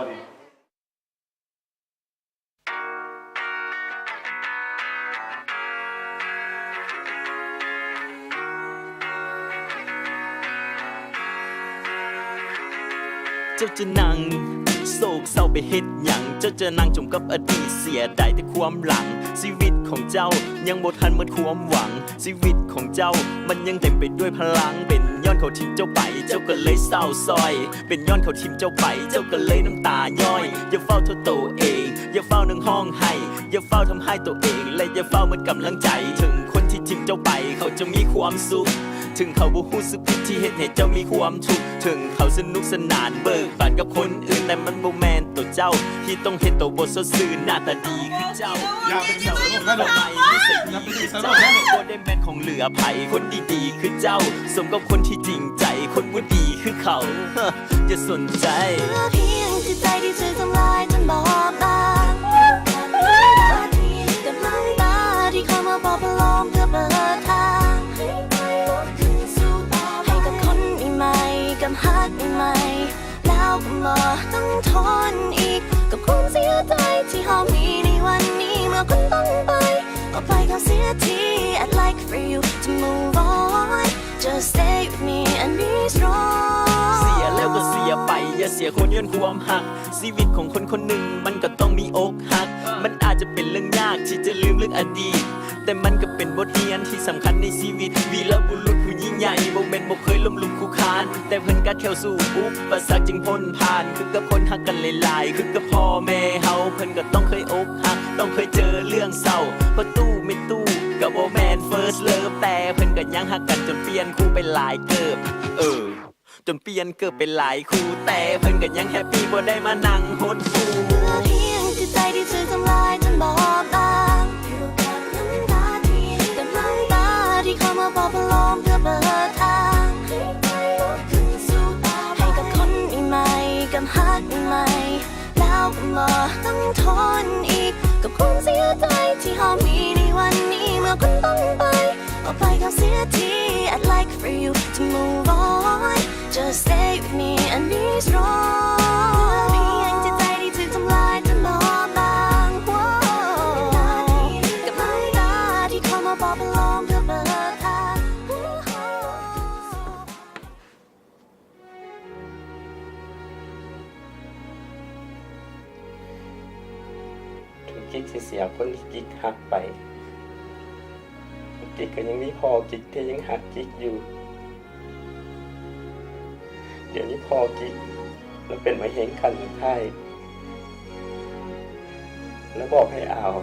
ເຈົ້າຈະນັ່ງໂສກເສົ້າໄປເຮັດຫຍັງ? ເຈົ້າຈະນັ່ງຈົ່ມກັບອະດີດ ເສຍດາຍແຕ່ຄວາມຫຼັງ. ຊີວິດຂອງເຈົ້າຍັງບໍ່ທັນໝົດຄວາມຫວັງ. ຊີວິດຂອງເຈົ້າມັນຍັງເຕັມໄປດ້ວຍພະລັງ. ເປັນຍ້ອນເຂົາຖິ້ມເຈົ້າໄປ ເຈົ້າກໍເລີຍເສົ້າຊ້ອຍ. ເປັນຍ້ອນເຂົາຖິ້ມເຈົ້າໄປ ເຈົ້າກໍເລີຍນ້ຳຕາຍ້ອຍ. ຢ່າຟ້າວໂທດໂຕເອງ, ຢ່າຟ້າວນັ່ງຮ້ອງໄຫ້, ຢ່າຟ້າວທຳຮ້າຍໂຕເອງ ແລະ ຢ່າຟ້າວໝົດກຳລັງໃຈ. ເຖິງຄົນທີ່ຖິ້ມເຈົ້າໄປເຂົາຈະມີຄວາມສຸກ, ເຖິງເຂົາບໍ່ຮູ້ສຶກຜິດທີ່ເຮັດໃຫ້ເຈົ້າມີຄວາມທຸກ, ເຖິງເຂົາສະໜຸກສະໜານເບີກບານກັບຄົນອື່ນ, ແຕ່ມັນບໍ່ແມ່ນໂຕເຈົ້າທີ່ຕ້ອງເຮັດໂຕບໍ່ສົດຊື່ນ. ໜ້າຕາດີຄືເຈົ້າ ຢ່າໄປເຈົ້ານະ ບໍ່ໄດ້ແມ່ນຂອງເຫຼືອໃຜ. ຄົນດີໆຄືເຈົ້າ ສົມກັບຄົນທີ່ຈິງໃຈ, ຄົນບໍ່ດີຄືເຂົາ ຢ່າສົນໃຈ. ເພື່ອພຽງຈິດໃຈທີ່ຖືກທຳລາຍຈົນບອບບາງ, ກັບນ້ຳຕາທີ່ເຂົ້າມາປອບປະໂລມເພື່ອເປີດທາງ ໃຫ້ກັບຄົນໃໝ່ໆ ກັບຮັກໃໝ່ໆ ແລ້ວກໍບໍ່ຕ້ອງທົນອີກ ກັບຄວາມເສຍໃຈທີ່ເຮົາມີໃນວັນນີ້. ເມື່ອຄົນຕ້ອງໄປ ກໍໄປກໍເສຍທີ. I'd like for you to move on, just stay with me and be strong. ເສຍແລ້ວກໍເສຍໄປ, ຢ່າເສຍຄົນຍ້ອນຄວາມຮັກ. ຊີວິດຂອງຄົນຄົນໜຶ່ງມັນກໍຕ້ອງມີອົກຫັກ. ມັນອາດຈະເປັນເລື່ອງຍາກທີ່ຈະລືມເລື່ອງອະດີດ, ແຕ່ມັນກໍເປັນບົດຮຽນທີ່ສຳຄັນໃນຊີວິດ. ວີລະບຸລຸດຜູ້ຍິ່ງໃຫຍ່ບໍ່ແມ່ນບໍ່ເຄີຍລົ້ມລຸມຄຸກຄານ, ແຕ່ເພິ່ນກາດແຂ້ວສູ້ອຸປະສັກຈຶ່ງພົ້ນຜ່ານ. ຄືກັບຄົນຮັກກັນຫຼາຍໆ, ຄືກັບພໍ່ແມ່ເຮົາ, ເພິ່ນກໍຕ້ອງເຄີຍອົກຫັກ, ຕ້ອງເຄີຍເຈີເລື່ອງເສົ້າ. ພໍ່ຕູ້ແມ່ຕູ້ກໍບໍ່ແມ່ນ first love, ແຕ່ເພິ່ນກໍຍັງຮັກກັນຈົນປ່ຽນຄູ່ໄປຫຼາຍເກີບ. ເອີ ຈົນປ່ຽນເກີບໄປຫຼາຍຄູ່, ແຕ່ເພິ່ນກໍຍັງແຮບປີ້ ບໍ່ໄດ້ມານັ່ງຫົດຫູ່. ເພື່ອພຽງຈິດໃຈທີ່ຖືກທຳລາຍຈົນບອບບາງ, ກັບນ້ຳຕາທີ່ເຂົ້າມາປອບປະໂລມເພື່ອເປີດທາງ ໃຫ້ກັບຄົນໃໝ່ໆ ກັບຮັກໃໝ່ໆ ແລ້ວກໍບໍ່ຕ້ອງທົນອີກ ກັບຄວາມເສຍໃຈທີ່ເຮົາມີໃນວັນນີ້. ເມື່ອຄົນຕ້ອງໄປ ອອກໄປກໍເສຍທີ. I'd like for you to move on, just stay with me and be strong. ເພຍງຈິດໃຈທີ່ຖືກທຳລາຍຈົນບອບບາງ, ກັບນ້ຳຕາທີ່ເຂົ້າມາປອບປະໂລມເພື່ອເປີດທາງ. ເຖິງກິກຊິເສຍຄົນທີ່ກິກຮັກໄປ, ກິກກໍຍັງມີພໍ່ກິກທີ່ຍັງຮັກກິກຢູ່. ດຽວນີ້ພໍ່ກິກລາວເປັນມະເຮັງຂັ້ນສຸດທ້າຍ, ລາວບອກໃຫ້ອາວ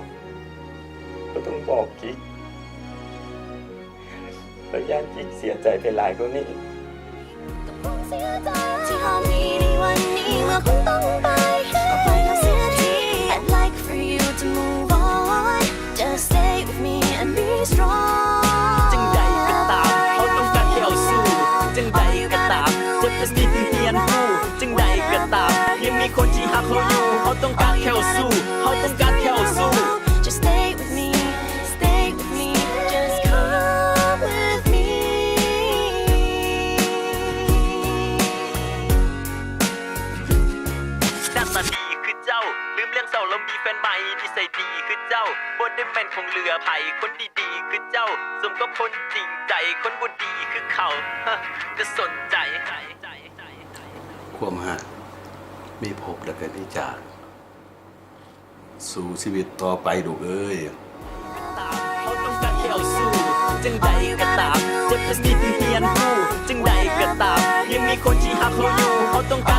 ບໍ່ຕ້ອງບອກກິກ. ລາວຢ້ານກິກເສຍໃຈໄປຫຼາຍກວ່ານີ້. ທີ່ເຮົາມີໃນວັນນີ້ ເມື່ອຄົນຕ້ອງໄປ ອອກໄປກໍເສຍທີ. I'd like for you to move on, just stay with me and be strong. ຈັ່ງໃດກໍຕາມ ເຮົາຕ້ອງການແລ້ວສູ້. ຈັ່ງໃດກໍຕາມ ເຈັບແລ້ວຊິຮຽນຮູ້. ຈັ່ງໃດກໍຕາມ ຍັງມີຄົນທີ່ຮັກເຮົາຢູ່. ເຮົາຕ້ອງການແລ້ວສູ້ ເຮົາຕ້ອງການແລ້ວສູ້. Just stay with me, stay with me, just come with me. ໜ້າຕາດີຄືເຈົ້າ ລືມເລື່ອງເສົ້າ ແລ້ວມີແຟນໃໝ່. ນິໄສດີຄືເຈົ້າ ບໍ່ໄດ້ແມ່ນຂອງເຫຼືອໃຜ. ຄົນດີໆຄືເຈົ້າ ສົມກັບຄົນຈິງໃຈ. ຄົນບໍ່ດີຄືເຂົາ ຈະສົນໃຈ. ຄວາມຮັກມີພົບແລ້ວກໍມີຈາກ. ສູ້ຊີວິດຕໍ່ໄປລູກເອີຍ. ເຮົາຕ້ອງການແລ້ວສູ້. ຈັ່ງໃດກໍຕາມ ເຈັບແລ້ວຊິຮຽນຮູ້. ຈັ່ງໃດກໍຕາມ ຍັງມີຄົນທີ່ຮັກເຮົາຢູ່. ເຮົາຕ້ອງການ